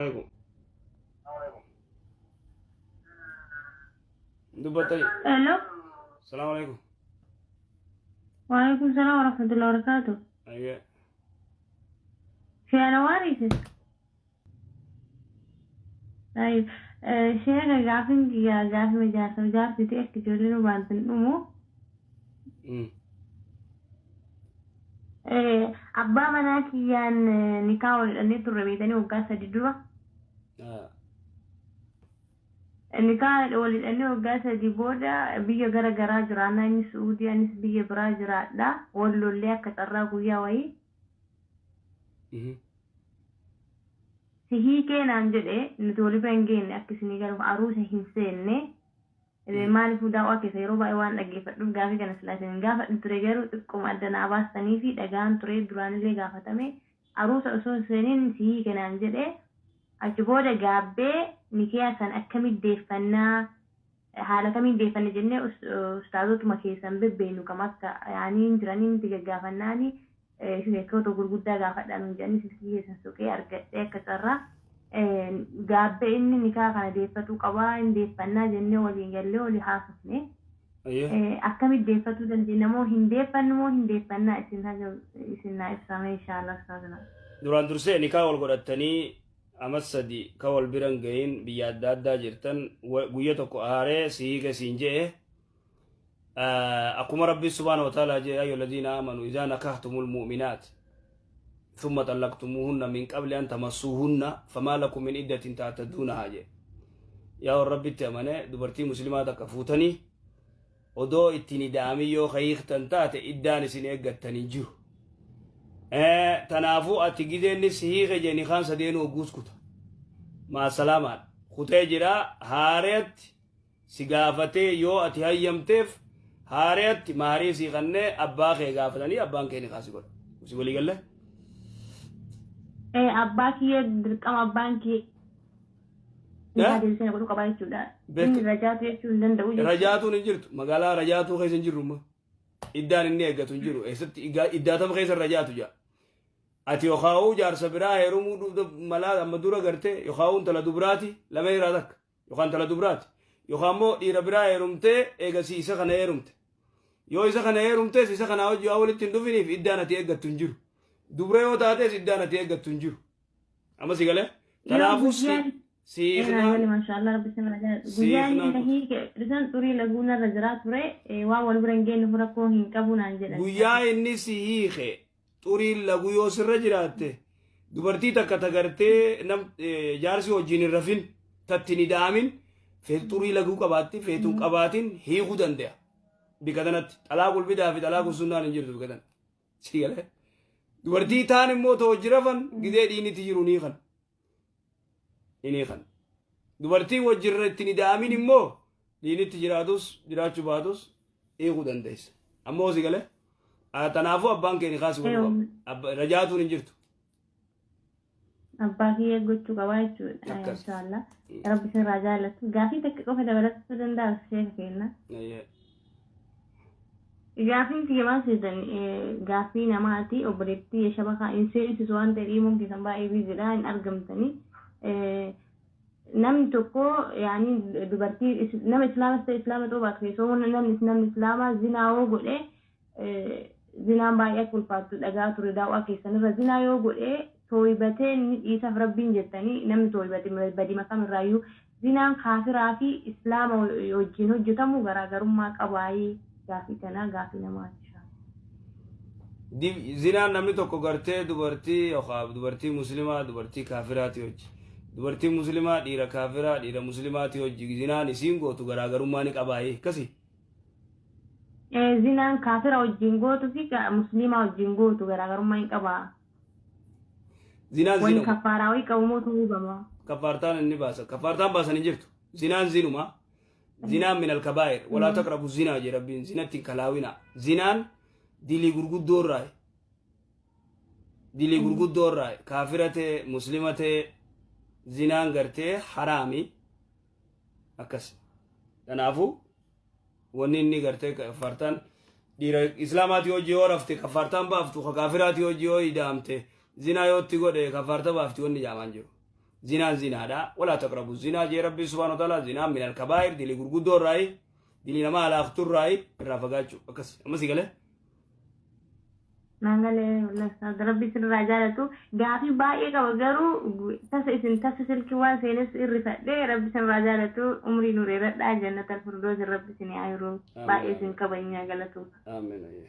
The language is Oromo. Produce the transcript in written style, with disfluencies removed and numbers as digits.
Alaikum. Dubbattani. Hello. Salaamu alaikum. Waalaikum salaam wa rahmatullahi wa barakatuh. Ayyee. Sheena waariise. Tayyib. Sheena gaafin kiyya gaafima jaarsa jaartiti akka ijoolleen hubaantin dhumu. Abbaa manaa kiyyaan nikaa wal hidhannee turre beetanii waggaa 3 dura. Nikaa wal hidhannee waggaa 3 booda biyya gara garaa jiraannaa inni Su'uudii anis biyya biraa jiraadha. Wal lollee akka carraa guyyaa wayii. Si hiikee naan jedhe nuti wal bira hin geenne akka isinii galuuf aruusa hin seenne. Maaliifuu daawwaa keessa yeroo baay'ee waan dhaggeeffadhuuf gaafii kana silaa isin hin gaafadhu ture garuu xiqquma adda naa baastanii fi dhagaan ture duraanillee gaafatame aruusa osoo hin seeniin si hiike naan jedhe achi booda gaabbee nikeya san akkamitti deeffannaa haala kamiin deeffanna jennee ustaazotuma keessan bebbeeynu kam akka yaanii hin jiranii miti gaggaafannaani sheekota gurguddaa gaafadhaa nuun jedhanii silkii keessan soqee argadhee akka carraa gaabbee inni nikaa kana deeffatuu qabaa hin deeffannaa jennee waliin gallee walii haasofne. Akkamitti deeffatuu dandeenya moo hin deeffannu moo hin deeffannaa isin haga isin naa ibsame inshaallah ustaazna. Duraan dursee nikaa wal godhattanii ama 3 ka wal bira hin gahin biyya adda addaa jirtan guyya tokko aaree si hiike siin je'e akkuma rabbi subhaanahu wa ta'ala je'e ayyuha alladhiina aamanu idhaa nakahtumul mu'minaat thumma xallaqtumuuhunna min qabli an tamassuuhunna famaa lakum min iddatin ta'tadduunahaa je'e yaa warra rabbitti amane dubartii muslimaa takka fuutanii odoo itti hin ida'amin yoo ka hiiktan taate iddaan isin eeggattan hin jiru. Tanaafuu ati gizeenni si hiike jee nikaan sadeenuu hogguus kuta. Maasalaamaadha. Kutee jira haareyatti si gaafatee yoo ati hayyamteef haareyatti maarii sii kannee abbaa kee gaafatanii abbaan kee nikaa si godha. Si walii galle? Abbaa kiyya dirqama abbaan kiyya Nikaa deebisee na godhuu qabaa jechuudha. Inni rajaatu jechuu hin danda'u jechuudha. Rajaatuun hin jirtu. Magaalaa rajaatuu keessa hin jirru amma. Iddaan inni eeggatu hin jiru. Eessatti iddaatama keessa rajaatu jira. Ati yookaa'uu jaarsa biraa heerumuu malaa amma dura gartee yookaa'uu intala dubaraati lama irraa takka yookaan intala dubaraati yookaan immoo dhiira biraa heerumtee eegasii isa kana heerumte. Yoo isa kana heerumtees isa kanaa hojii waa walitti hin dhufiniif iddaan ati eeggattu hin jiru. Dubra yoo taates iddaan ati eeggattu hin jiru. Amma si galee? Yoo Kanaafuu si guyyaan si Ee naa gale hiiknaan maashaallah rabbi sin haa jaalatu. si Guyyaan inni hiiknaan na kuta. hiike dhisan xurii laguu narra jiraa ture waan wal bira hin geenyeef rakkoo hin qabu naan jedhan Guyyaa isaan. inni si hiike xuriin laguu yoo sirra jiraatte dubartii takka tagartee nam jaarsi wajjin hin rafin tatti hin ida'amin feetu xurii laguu qabaatti feetu hin qabaatin hiikuu danda'a. Bika tanatti xalaaqul bidaa fi xalaaqul sunnaan hin jirtu bika tana. Si galee? Dubartii taan immoo ta hojii rafan gizee dhiinitti jiru ni kan. Ni kan. Dubartii wajjirra ittiin ida'amin immoo dhiinitti jiraatus jiraachuu baatus hiikuu dandeessa. Ammoo si galee? Tanaafuu abbaan kee ni kaasi godhuu qaba. Rajaatuun hin jirtu. Abbaa kiyya gochuu qabaa jechuudha. Akkas. Inshaallah. Rabbi sirraa jaallatu. Gaafii takka qofa dabalachuu danda'a sheeka keenya. Ayyee. Gaafiin tiyya maal seetan gaaffii namaati obboleettii shabakaa hin seensisu waan ta'eef imoon keessan baay'ee biizidha hin argamtanii. Namni tokko yaani dubartii nama islaamas ta'e islaama ta'uu baatu keessoo namni islaamaa zinaa yoo godhe zinaan baay'ee akka ulfaattu dhagaa ture daawwaa keessanirra zinaa yoo godhe tooybatee ni dhiisaf rabbiin jettanii namni tooybate badima kamirraayyuu zinaan kaafiraa fi islaama wajjin hojjetamu garaagarummaa qabaayii gaafii kanaa gaafii namaati. Zinaan namni tokko gartee dubartii yookaan dubartii muslimaa dubartii kaafiraati hojji. Dubartii muslimaa dhiira kaafiraa dhiira muslimaati hojji zinaan isiin gootu garaagarummaa ni qabaayii akkasii. Zinaan kaafira wajjin gootu fi musliimaa wajjin gootu garaagarummaa hin qabaa. Zinaan Wani zinuma. kaffaaraa wayii qabu moo tuubama. Kafaartaan inni baasa. Kafaartaan baasan hin jirtu. Zinaan zinuma. Zinaan min alkabaa'ir. Walaa taqrabu zinaa jee rabbiin. Zinatti hin kalaawina. Zinaan dilii gurguddoo irraa. Dilii gurguddoo irraa. Kaafira ta'e, muslima ta'e zinaan gartee haraami. Akkas. Kanaafuu wanni inni gartee kafaartaan dhiira islaamaatii hojii yoo rafte kafaartaan baaftu ka kaafiraatii hojii yoo ida'amte zinaa yoo itti godhe kafaarta baafti wanni jaamaan jiru. Zinaan zinaadha. Walaa taqrabu zinaa jee Rabbi subhaanahu wa ta'ala. Zinaan minal kabaa'ir, dilii gurguddoo irraayi, dilii nama alaaftu irraayi, irraa fagaachuu akkas. Amma si galee? Naan galee wallahi, Rabbi isinirraa jaalatu. Gaafii baay'ee qaba, garuu tasa isin tasa silkii waan seenes irrifadhee. Rabbi isinirraa jaalatu, umrii nu dheeradhaa, jannatal firdoos Rabbi isin haa yeroo baay'ee isin kabajnaa, galatu. Amiin.